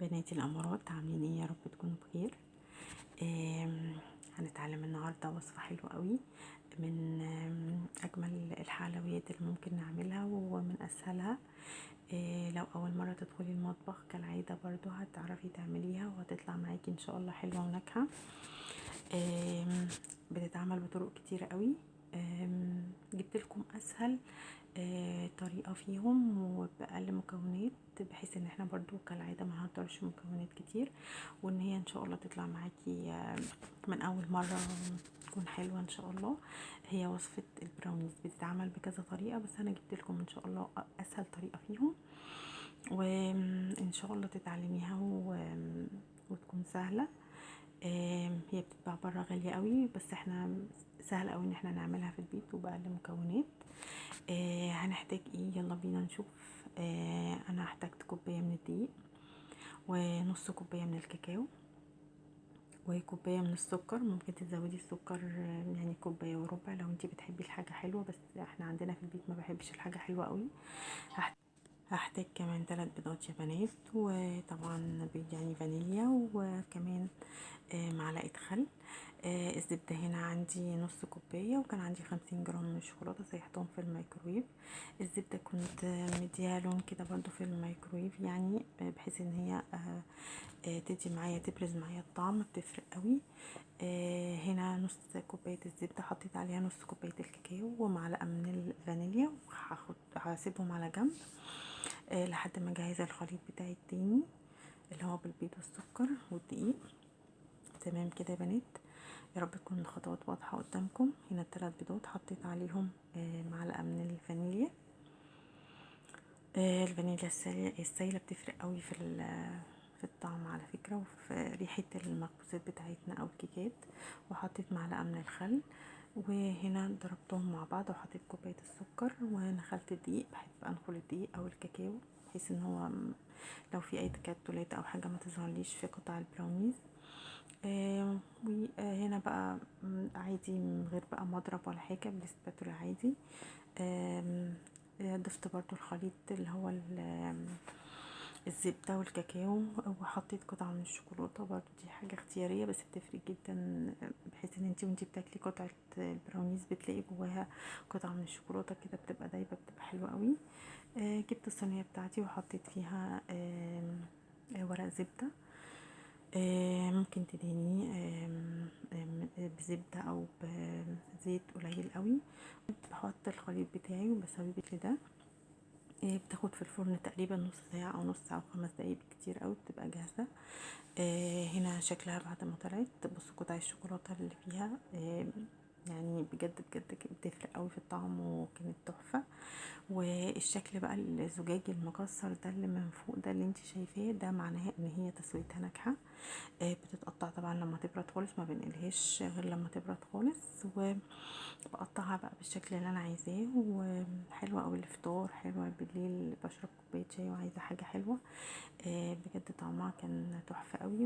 بناتي الأمارات، عاملين ايه؟ يا رب تكونوا بخير. هنتعلم النهارده وصفة حلوة قوي من أجمل الحلويات اللي ممكن نعملها ومن أسهلها. لو أول مرة تدخلي المطبخ كالعادة برضو هتعرفي تعمليها وهتطلع معاكي إن شاء الله حلوة وناجحة. بتتعمل بطرق كتيرة قوي. جبت لكم أسهل طريقة فيهم وبأقل مكونات، بحيث ان احنا برضو كالعادة ما نهدرش مكونات كتير، وان هي ان شاء الله تطلع معاكي من اول مرة تكون حلوة ان شاء الله. هي وصفة البراونيز بتتعمل بكذا طريقة، بس انا جبت لكم ان شاء الله اسهل طريقة فيهم، وان شاء الله تتعلميها وتكون سهلة. هي بتتباع بره غالية قوي، بس احنا سهل قوي ان احنا نعملها في البيت وبأقل مكونات. هنحتاج ايه؟ يلا بينا نشوف. انا احتاجت كوباية من الدقيق، ونص كوباية من الكاكاو، وكوباية من السكر. ممكن تزودي السكر يعني كوباية وربع لو انتي بتحبي الحاجة حلوة، بس احنا عندنا في البيت ما بحبش الحاجة حلوة قوي. هحتاج كمان 3 بيضات يا بنات، وطبعا بيض يعني فانيليا، وكمان معلقة خل. الزبدة هنا عندي نص كوباية، وكان عندي 50 جرام من الشوكولاتة سيحتهم في الميكرويف. الزبدة كنت مديها لون كده برضو في الميكرويف، بحيث ان هي تدي معايا، تبرز معايا الطعم، بتفرق قوي. هنا نص كوباية الزبدة حطيت عليها نص كوباية الكاكاو ومعلقة من الفانيليا، هسيبهم على جنب لحد ما اجهز الخليط بتاعي التاني اللي هو بالبيض والسكر والدقيق. تمام كده يا بنات، يا رب تكون الخطوات واضحة قدامكم. هنا ال3 بيضات حطيت عليهم معلقة من الفانيليا. الفانيليا السايلة بتفرق قوي في الطعم على فكرة، وفي ريحة المخبوزات بتاعتنا او الكيكات. وحطيت معلقة من الخل، وهنا ضربتهم مع بعض، وحطيت كوباية السكر ونخلت الدقيق. بحب انخل الدقيق او الكاكاو بحيث ان هو لو في اي تكتلات او حاجة ما تظهرليش في قطع البراونيز. وهنا بقى عادي من غير بقى مضرب ولا حاجة، بالسباتولا عادي. ضفت برضو الخليط اللي هو الزبدة والكاكاو، وحطيت قطعة من الشوكولاتة برضو، دي حاجة اختيارية بس بتفرق جدا، بحيث ان انتي وانتي بتاكلي قطعة البراونيز بتلاقي جواها قطعة من الشوكولاتة كده، بتبقى دايبة، بتبقى حلوة قوي. جبت الصينية بتاعتي وحطيت فيها ورق زبدة. ممكن تدهنيه بزبدة او بزيت قليل قوي. بحط الخليط بتاعي وبسويه بالشكل ده. بتاخد في الفرن تقريبا نص ساعة او نص ساعة وخمس دقايق بكتير قوي، بتبقى جاهزة. هنا شكلها بعد ما طلعت. بصوا قطع الشوكولاتة اللي فيها، بجد بجد بتفرق قوي في الطعم، وكانت تحفة. والشكل بقى الزجاجي المكسر ده اللي من فوق ده اللي انت شايفاه ده، معناه ان هي تسويتها ناجحة. بتتقطع طبعا لما تبرد خالص، ما بنقلهاش غير لما تبرد خالص، وبقطعها بقى بالشكل اللي انا عايزاه. وحلوة قوي الفطار، حلوة بالليل بشرب كوباية شاي وعايزة حاجة حلوة. بجد طعمها كان تحفة قوي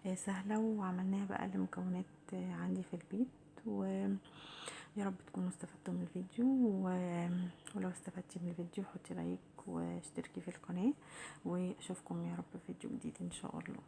وسهلة، وعملناها بأقل مكونات عندي في البيت. ويا رب تكونوا استفدتوا من الفيديو، ولو استفدتي من الفيديو حطي لايك واشتركي في القناة، واشوفكم يا رب في فيديو جديد ان شاء الله.